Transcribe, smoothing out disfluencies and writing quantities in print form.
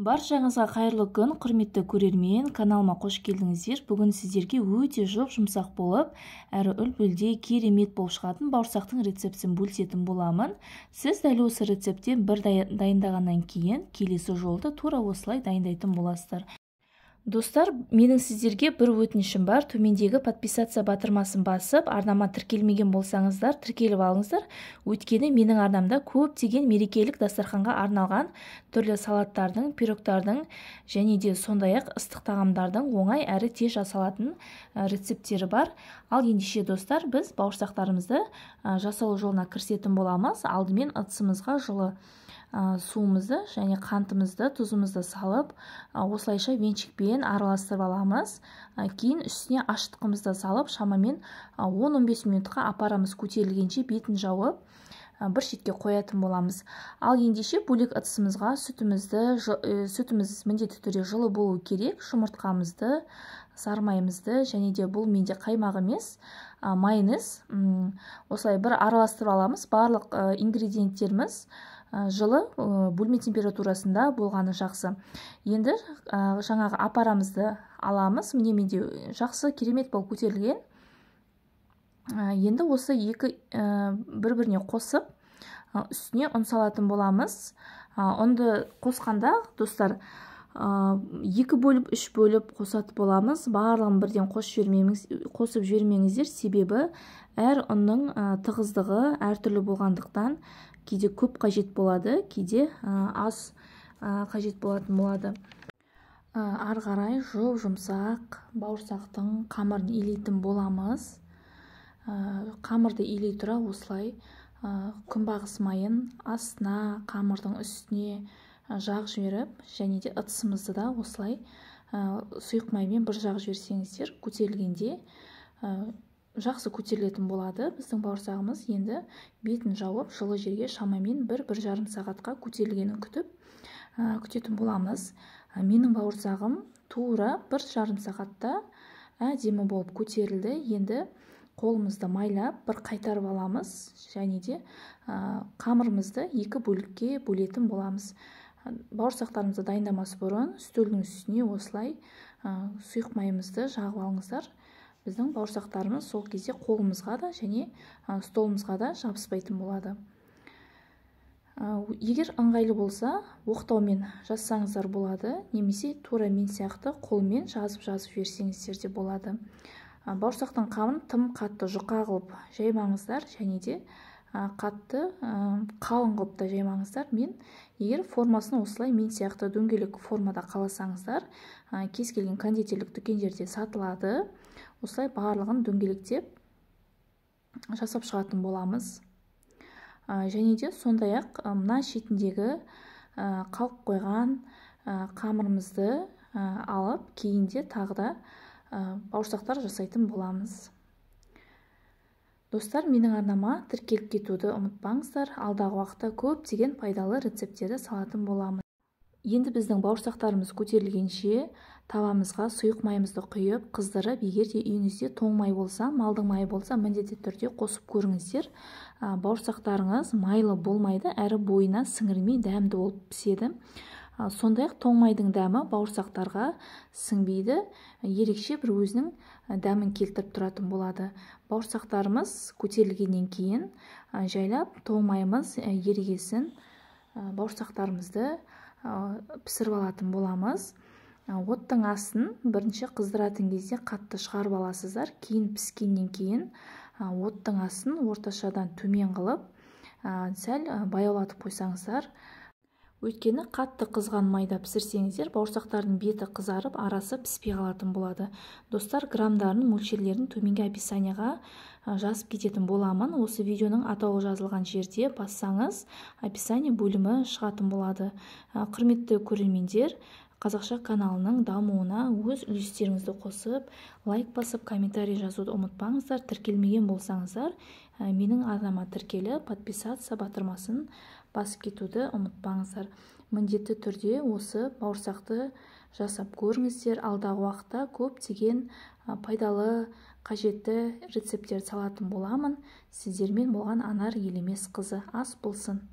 Баршаңызға қайырлы күн, құрметті көрермен, каналыма қош келдіңіздер. Бүгін сіздерге өте жұп-жұмсақ болып, әрі үлп-үлдей керемет болып шығатын бауырсақтың рецептін бөлісетін боламын. Сіз дәл осы рецепттен бір дайындағаннан кейін келесі жолды тура осылай дайындайтын боласыздар. Достар, менің сіздерге бір өтінішім бар. Төмендегі подписаться батырмасын басып, арнама тіркелмеген болсаңыздар, тіркеліп алыңыздар. Өйткені менің арнамда көптеген мерекелік дастарханға арналған түрлі салаттардың, пирогтардың және де сондай-ақ ыстық тағамдардың оңай әрі тез жасалатын рецепттері бар. Ал ендеше, достар, біз бауырсақтарымызды жасалу жолына кірісетін боламыз. Алдымен ыдысымызға жылы суымызды және қантымызды, тұзымызды салып, осылайша венчикпен араластырып аламыз. Кейін үстіне ашытқымызды салып, шамамен 10-15 минутқа апарамыз көтерілгенше бетін жауып, бір шетке қоятын боламыз. Ал ендеше бөлек ыдысымызға сүтіміз міндетті түрде жылы болу керек, жұмыртқамызды, сармайымызды және де бұл менде қаймақ емес, майонез, осылай бір араластырып аламыз. Барлық ингредиенттеріміз жылы бөлме температурасында болғаны жақсы. Енді жаңағы апарамызды аламыз. Міне менде жақсы керемет болып көтерілген. Енді осы екі бір-біріне қосып, үстіне ұн салатын боламыз. Ұнды қосқанда, достар, 2 бөліп, 3 бөліп қосатын боламыз. Барлығын бірден қосып жібермеңіздер, себебі әр ұнның тығыздығы әртүрлі болғандықтан кейде көп қажет болады, кейде аз қажет болатын болады. Ары қарай жұп-жұмсақ бауырсақтың қамырын илейтін боламыз. Қамырды илей тұра осылай күнбағыс майын астына, қамырдың үстіне жағып жіберіп, және де ыдысымызды да осылай сұйық маймен бір жағып жіберсеңіздер, көтерілгенде жақсы көтерілетін болады біздің бауырсағымыз. Енді бетін жауып, жылы жерге шамамен бір жарым сағатқа көтерілгенін күтетін боламыз. Менің бауырсағым тура бір жарым сағатта әдемі болып көтерілді. Енді қолымызды майлап бір қайтарып аламыз және де қамырымызды екі бөлікке бөлетін боламыз. Бауырсақтарымызды дайындамас бұрын үстелдің үстіне осылай сұйық майымызды жағып алыңыздар. Біздің бауырсақтарымыз сол кезде қолымызға да және столымызға да жабыспайтын болады. Егер ыңғайлы болса, оқтаумен жазсаңыздар болады, немесе тура мен сияқты қолмен жазып-жазып жіберсеңіздер де болады. Бауырсақтың қамын тым қатты жұқа қылып жаймаңыздар және де қатты қалың қылып та жаймаңыздар. Мен егер формасын осылай мен сияқты дөңгелек формада қаласаңыздар, кез келген кондитерлік дүкендерде сатылады. Осылай барлығын дөңгелектеп жасап шығатын боламыз. Және де сондай-ақ мына шетіндегі қалып қойған қамырымызды алып, кейінде тағы да бауырсақтар жасайтын боламыз. Достар, менің арнама тіркеліп кетуді ұмытпаңыздар. Алдағы уақытта көптеген пайдалы рецепттерді салатын боламын. Енді біздің бауырсақтарымыз көтерілгенше табамызға сұйық майымызды құйып, қыздырып, егер де үйіңізде тоң май болса, малдың майы болса, міндетті түрде қосып көріңіздер. Бауырсақтарыңыз майлы болмайды, әрі бойына сіңірмей дәмді болып піседі. Сондай-ақ тоң майдың дәмі бауырсақтарға сіңбейді, ерекше бір өзінің дәмін келтіріп тұратын болады. Бауырсақтарымыз көтерілгеннен кейін жайлап тоң майымыз ерігесін бауырсақтарымызды пісіріп алатын боламыз. Оттың астын бірінші қыздыратын кезде қатты шығарып аласыздар. Кейін піскеннен кейін оттың астын орташадан төмен қылып, сәл баяулатып қойсаңыздар. Өйткені қатты қызған майда пісірсеңіздер, бауырсақтардың беті қызарып, арасы піспей қалатын болады. Достар, грамдарын, мөлшерлерін төменгі описанияға жазып кететін боламын. Осы видеоның атауы жазылған жерде бассаңыз, описание бөлімі шығатын болады. Құрметті көрермендер, Қазақша каналының дамуына өз үлестеріңізді қосып, лайк басып, комментарий жазуды ұмытпаңыздар. Тіркелмеген болсаңыздар, менің арнама тіркеліп, подписаться батырмасын басып кетуді ұмытпаңыздар. Міндетті түрде осы бауырсақты жасап көріңіздер. Алдағы уақытта көптеген пайдалы, қажетті рецепттер салатын боламын. Сіздермен болған Анар Елемес қызы. Ас болсын.